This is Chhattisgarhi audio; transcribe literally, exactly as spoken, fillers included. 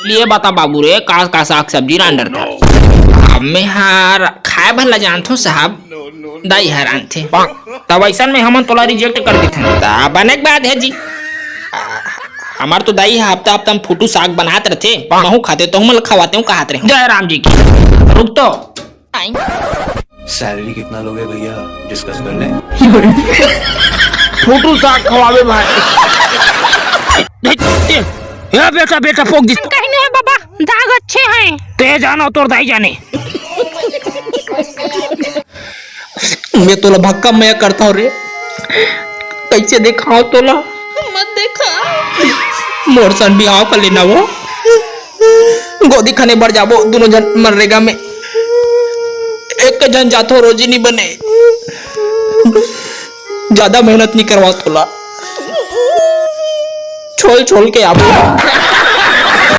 ये बता बाबू रे, का का साग सब्जी रांधत हस? अब मैं हर खाए भर ला जानथों साहब, दाई हर रांधथे। तब अइसन में हमन तोला रिजेक्ट कर देथन। त बने के बात हे जी। आ, हमर तो दाई ह हफ्ता हफ्ता में फुटू साग बनात रथे, महू खाते तो हमन ल खवाते हूँ कहत रहे। जय राम जी की। रुक तो। सैलरी कितना लोगे भैया, डिस्कस कर लें। फुटू साग खवावे भाई। ए बेटा, बेटा पोक दिस। कहीं नहीं बाबा, दाग अच्छे हैं। ते जानो तोर दाई जाने। मैं तोला भक्का मया करता हूँ रे, कैसे देखाओ तोला? मत देखा। मोर सन बिहाव कर लेना वो, गोदी खाने बर जाबो दोनों झन मनरेगा में, एक झन जाथो रोजी नहीं बने, ज्यादा मेहनत नहीं करवा तोला, छोल छोल के आबो।